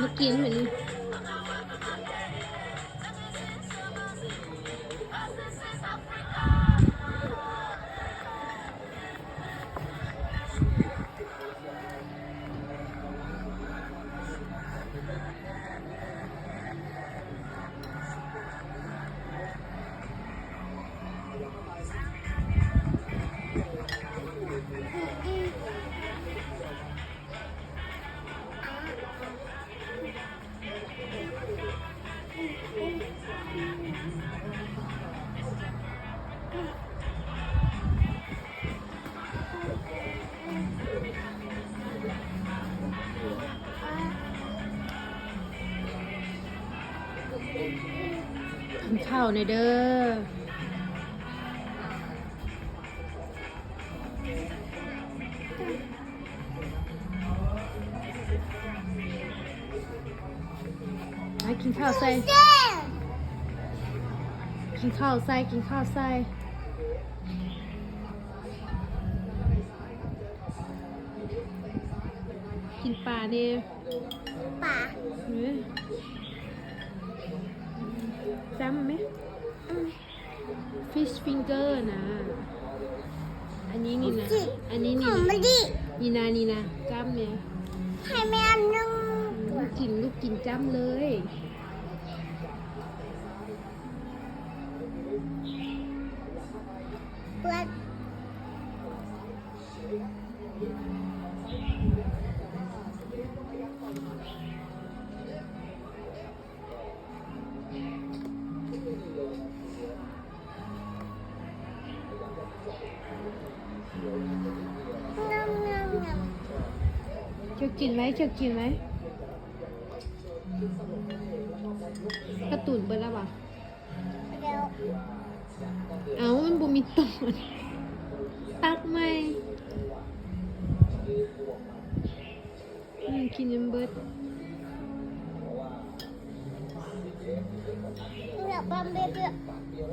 ມາກິນມື້ນີ້. ກິນເຂົ້າແດ່ເດີ້. ມາກິນເຂົ້າໃສ່ ກິນເຂົ້າໃສ່ ກິນເຂົ້າໃສ່ ກິນປາແດ່ ປາ ເອີ ຈ້ຳແມ. ອືມ Fish finger ນະ ອັນນີ້ນີ້ນະ ອັນນີ້ນີ້ ຂອງມັນດິ ນີ້ນະ ນີ້ນະ ຈ້ຳແມ່ ໃຫ້ແມ່ອັນໜຶ່ງ ອືມ ກິນ ລູກກິນຈ້ຳເລີຍ. ເປີດ. ເຈົ້າກິນໄວ້ ເຈົ້າກິນໄວ້. ກາຕູນເບິດແລ້ວຫວາ? ແລ້ວ. ເອົ້າ ມັນບໍ່ມີຕອນ. ຕັກໃໝ່. ອືມ ກິນຈົນເບິດ. ຢາກປັ້ມເບເບ.